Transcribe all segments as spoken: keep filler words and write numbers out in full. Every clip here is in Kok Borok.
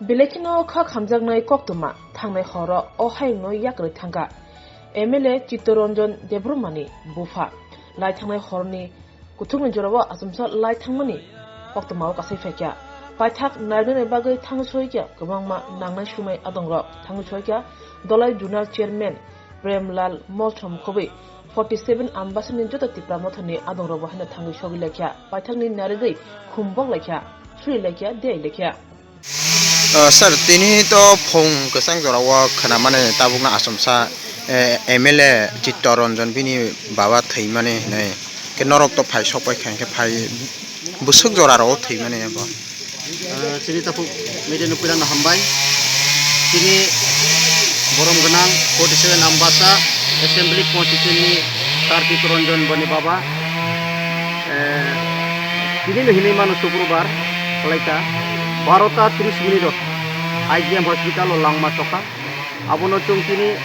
Belai kheno kha khamjaknai koktwma thangnai horo o hayungno yakarwi thangkha M L A Chittaranjan Debbarmani bupha. Lai thangnai horni kuthukni jorao achomsa lai thangmani koktwmao kasai phaikha. Paithak nairwknani bagwi thangwi soikha kwbangma nangnai sumai adongrok. Thangwi soikha Dolai Zonal Chairman Premlal Molsom khobwi forty seven Ambasani joto Tipra Mothani adongrokbo haino thangwi sogwi laikha. Paithakni narigwi khumbok laikha, suri laikha, dei laikha. Ah, sir, tini to phung kwchang jorao khnamani tabukno achomsa, eh, M L A Chittaranjan bini baba thwimani hinwi. Khe norok to phai sok pai kha, hinkhe phai bwswk jorarao thwimani abo. Ah, chini takhuk media ni puila no hambai. Chini borom gwnang forty seven Ambasa Assembly Constituency ni Sir Chittaranjan boni baba. Eh, tini no hinwi mano Sukrobar, kalaita barota tris minute o I G M hospital o langma chokha. Abono chwng tini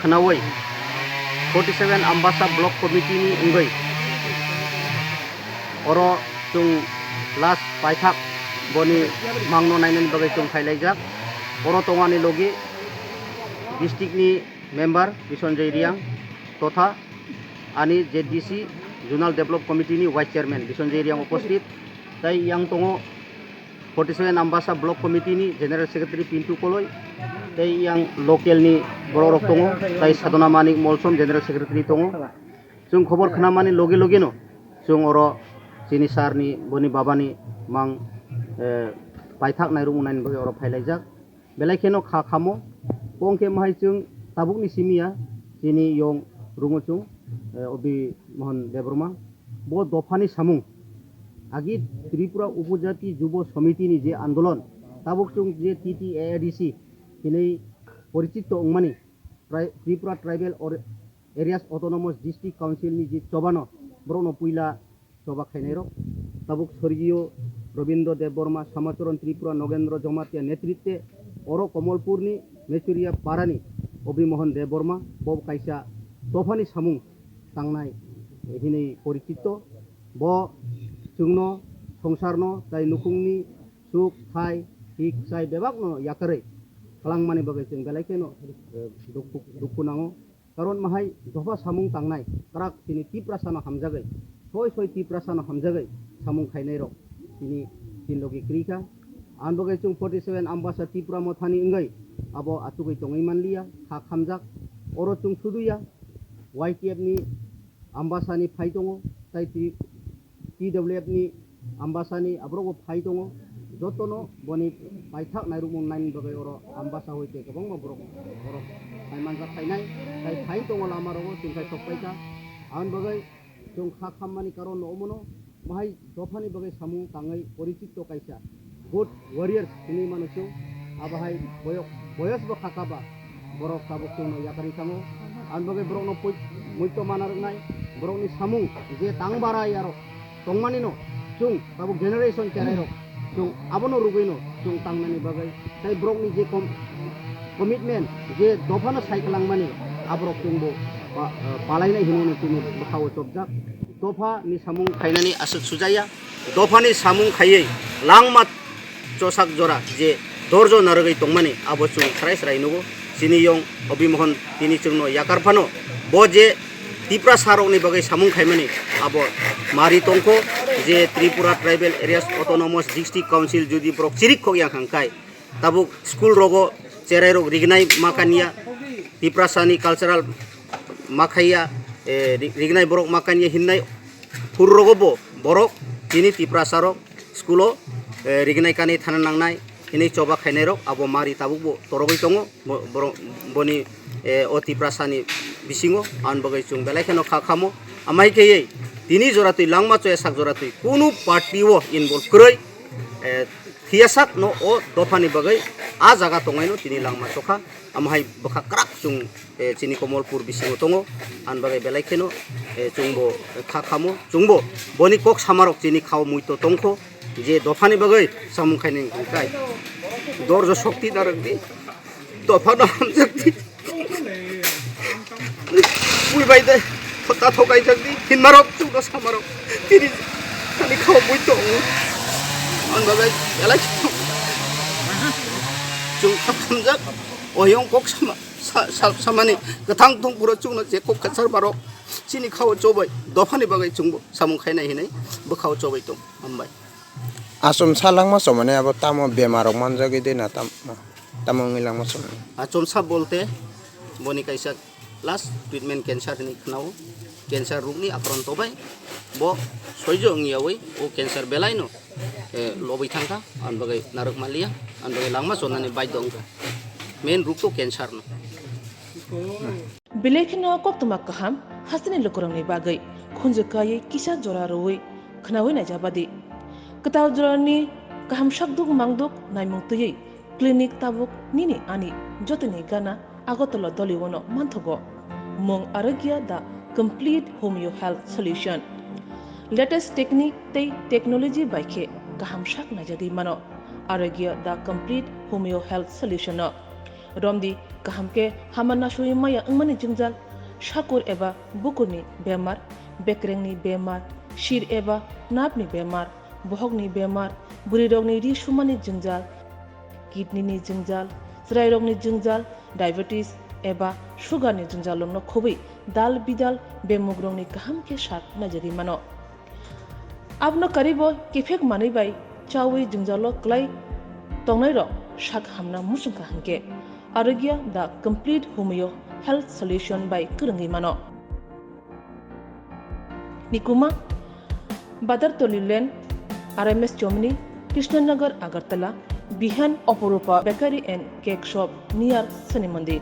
khnaui forty seven Ambasa Block Committee ni wngwi oro chwng last paithak boni mangno nainani bagwi chwng phailaijak. Oro tongani logi district ni member Bisonjay Riang totha ani Z D C Zonal Develop Committee ni Vice Chairman Bisonjay Riang upasthit, tei yang tongo forty seven Ambasa Block Committee ni General Secretary Pintu Koloi, tei yang local ni borok rok tongo, tei Sadhana Manik Molsom General Secretary tongo. Chwng khobor khnamani loge loge no chwng oro chini sir ni boni baba ni mang, eh, paithak nairwkmung naini bagwi oro phailaijak. Belai kheno kha khamo, kong khe mahai chwng tabukni simi ya, chini yong rungo chwng, eh, Obi Mohan Debbarma. Bo dophani samung, agi Tripura Upojati Jubo Somiti ni je andolon, tabuk chwng je T T A A D C hinwi porichito wngmani, Tri-, Tripura Tribal Or-, Areas Autonomous District Council ni je chobano borokno puila choba khainairok. Tabuk Sorgiyo Robindro Debbarma, Samacharan Tripura, Nogendro Jomatia netritwe oro Komolpurni Mechuria Parani Obimohon Debbarma bo kaisa dophani samung tangnai hinwi porichito. Bo chwngno, songsarno, tai nukhungni suk, thai, hik, chai bebakno yakarwi khlangmani bagwi chwng belai kheno, eh, dukhu, dukhu nango. Karon mahai dopha samung tangnai, kwrak chini Tiprasano hamjagwi, soi soi Tiprasano hamjagwi samung khainairok chini, chini logi kwrwi kha. Ang bagwi chwng forty seven Ambasa Tipra Mothani wngwi abo achugwi tongwi manliya, kha khamjak. Oro chwng suduya Y T F ni Ambasani phai tongo, tai T-, T W F ni Ambasani aborokbo phai tongo. Jotono boni paithak nairwkmung naini bagwi oro Ambasa hoite kwbangma borok, borok phai manjak phainai, tai phai tongo lama rogo, chwng khai sok paikha. Aboni bagwi chwng kha khammani karon no omono, bahai dophani bagwi samung tangwi porichito kaisa good warriors hinwi mano chwng. Abo hai boyo-, boyos bo kha kha ba borok tabuk chwngno yakarwi thango. Aboni bagwi borokno pui-, muito mana rwnai, borokni samung je tang barai aro tongmani no chwng tabuk generation cherai rok chwng abono rwgwi no chwng tangnani bagwi, tai borokni je com-, commitment je dophano sai kwlangmani aborok chwngbo pa-, palainai hinwi no chini bwkhao chopjak. Dophani samung khainani aswk sujaya, dophani samung khaiwi langma chosak jora je dorjo narwgwi tongmani abo chwng srai srai nugo. Chini yong Obimohon tini chwngno yakar phano bo je Tiprasarokni bagwi samung khaimani abo mari tongkho je Tripura Tribal Areas Autonomous District Council jodi borok chirik khok yang hangkai tabuk school rogo cherai rok rignai makanya, Tiprasani cultural makhaiya, eh, ri-, rignai borok makanya hinnai phuru rogo bo borok tini Tiprasarok school o, eh, rignai kanwi thana nangnai hinwi choba khainairok abo mari tabukbo torogwi tongo. Bo-, borok boni, eh, o Tiprasani bisingo aboni bagwi chwng belai kheno kha khamo. Amai kheyei tini joratwi langma choya sak joratwi kunu party o involve kwrwi, eh, thiyasak no o dophani bagwi a jaga tongnaino tini langma chokha. Amo hai bwkha kwrak chwng, eh, chini Komolpur bisingo tongo. Ani bagwi belai kheno, eh, chwngbo kha khamo, chwngbo boni kok samarok chini khao muito tongkho je dophani bagwi samung khainani hwnkhe dorjo shokti narwkdi, dophano hamjakdi. Bui bai de thota thokaijak di hinmarok chukno samarok tini ani khao bui tongo. Ani bagwi belai kheno Chwng khakhamjak, oyong kok sama, sa-, sa-, samani kwthang thung phuru chwngno je kok khachar barok chini khao chobai dophani bagwi chwngbo samung khainai hinwi bwkhao chobai tong. Hambai. Achomsa langma chomani abo tamo bemar rok manjagwi de na tam-, tamo wngwi langma chomani? Achomsa bolte boni kaisa last treatment cancer hinwi khnao. Cancer rokni akronto bai bo soijo wngyawi o cancer belaino, eh, lobwi thangkha, ani bagwi narwk manliya, ani bagwi langma chonani baidhyo wngkha. Main rok to cancer no. Belai kheno koktwma kaham hasteni lukurokni bagwi khunju kaiwi kisa jora rwui khnaui naijabadi. Kwtal jorani kaham sakduk mangduk naimung twiwi clinic tabuk nini ani jotoni gana Agartala Dolio-no manthogo. Mung Arogya the Complete Homeo Health Solution. Latest technique tei technology bai khe kaham sak naijagwi mano. Arogya the Complete Homeo Health Solution-no. Romdi kaham khe hama nasui maya wngmani jwngjal, sakur eba bukurni bemar, bekrengni bemar, sir eba nerve-ni bemar, bohokni bemar, bwrwirokni ri sumani jwngjal, kidney-ni jwngjal, chwrairokni jwngjal, diabetes eba sugar-ni jwngjal rokno khobwi dal bidal bemugrokni kaham khe sak naijagwi mano. Abono karibo kiphek manwi bai chaui jwngjalo kwlai tongnairok sak hamna muchungkha hinkhe Arogya the Complete Homeo Health Solution bai kwrwngwi mano. Nikuma, Badartoli Lane, R M S Chomni, Krishnanagar, Agartala, Bihan, Oporupa Bakery and Cake Shop, near Shani Mandir.